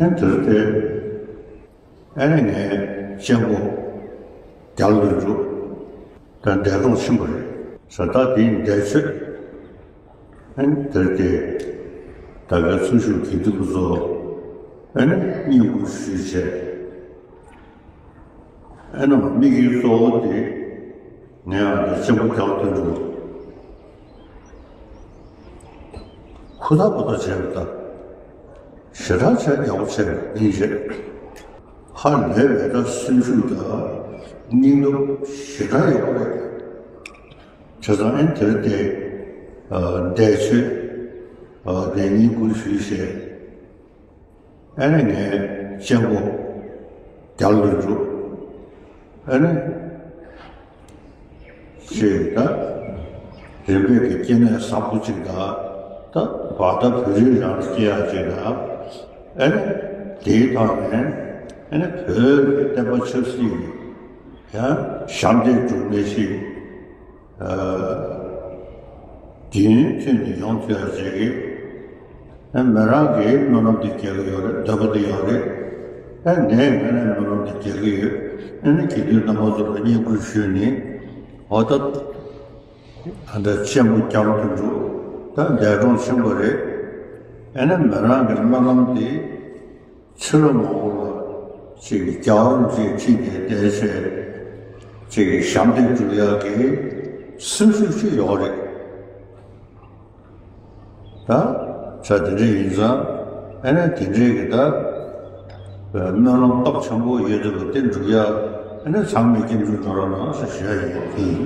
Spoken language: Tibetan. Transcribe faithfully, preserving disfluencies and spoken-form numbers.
ཨེ་དེར་དེ། ཨེ་ནས་ངས་གཅེན་པོ་རྒྱ་ལོ་འབྲུག་དང་འདས་གྲོངས་ཕྱིན་པ་རེད། ས་ད་དེའི་འདས་མཆོད། ཨེ་ནས་དེར་དེ། ད་གའི་ཚུལ་ཤུགས་ཀྱི་འདུག་བཟོ། ཨེ་ནས་བསྙེན་བཀུར་ཞུས་བྱས། ཨེ་ནས་དམིགས་ཡུལ་གཙོ་བོ་དེ། ངས་ཨ་ནི་གཅེན་པོ་རྒྱ་ལོ་དོན་གྲུབ། ཧུར་ཐག་པོ་ཐག་བྱས་པ་དང་། ཞེ་དྲག་ཆེ་རྒྱ་པོ་ཆེ་ཡིན་རེད། ཧ་ལས་པའི་ད་སེམས་ཤུགས་དང་སྙིང་སྟོབས་ཞེ་དྲག་ཡོད་པ་རེད། བྱས་ཙང་ཨེ་དེར་དེ། འདས་མཆོད། དེ་བསྙེན་བཀུར་ཞུས་བྱས། ཨ་ནི་ངའི་གཅེན་པོ་རྒྱ་ལོ་འབྲུག་ཨ་ནི་ཅེས་ད་རིམ་པས་ཀྱི་སྐྱེ་གནས་བཟང་པོ་ཅིག་དང་། ད་བར་ད་བོད་རིགས་རང་ལ་སྐྱེ་ཡག་ཅིག་དང་། ཨ་ནི་དེའི་ཐོག་ནས་ཨ་ནི་བོད་ཀྱི་བསྟན་པ་ཆབ་སྲིད་ཀྱི་ཡང་ཞབས་འདེགས་སྒྲུབ་མཁན་ཞིག་རྒྱུན་མཐུད་ནས་ཡོང་ཐུབ་ཡག་ཅིག་གི། ཨ་མི་རང་གིས་སྨོན་ལམ་དེ་རྒྱག་གི་ཡོད་རེད། འདོད་པ་དེ་ཡོད་རེད། ཨ་ངས་ངས་ནས་སྨོན་ལམ་དེ་རྒྱག་གི་ཡོད། ཨ་ནི་དགེ་འདུན་རྣམ་པ་ཚོ་ལ་བསྙེན་བཀུར་ཞུས་ནས། འོ་ད་ཨ་ད་གཅེན་པོ་རྒྱ་ལོ་དོན་གྲུབ་ད་འདས་གྲོངས་ཕྱིན་པ་རེད། ཨ་ནི་མི་རང་གི་སྨོན་ལམ་དེ་ཕྱི་ལོ་མང་པོ་ལ་ཅིག་རྒྱལ་བ་རིན་པོ་ཆེའི་ཁྲི་ནས་བསྡད་བྱས་ཅིག་ཞབས་འདེགས་སྒྲུབ་ཡག་གི་སེམས་ཤུགས་ཅིག་ཡོད་རེད། ད་ཆ་དེ་འདྲ་ཡིན་ཙང་། ཨ་ནི་དེ་འདྲའི་གི་ད་སྨོན་ལམ་སྟོབས་ཆེན་པོ་ཡོད་དེ་ལ་བརྟེན་འགྲུབ་ཡག་ཨ་ནི་ཚང་མས་སྐྱབས་འཇུག་གནང་རོགས་གནང་ཟེར་ཞུ་ཡག་ཡིན།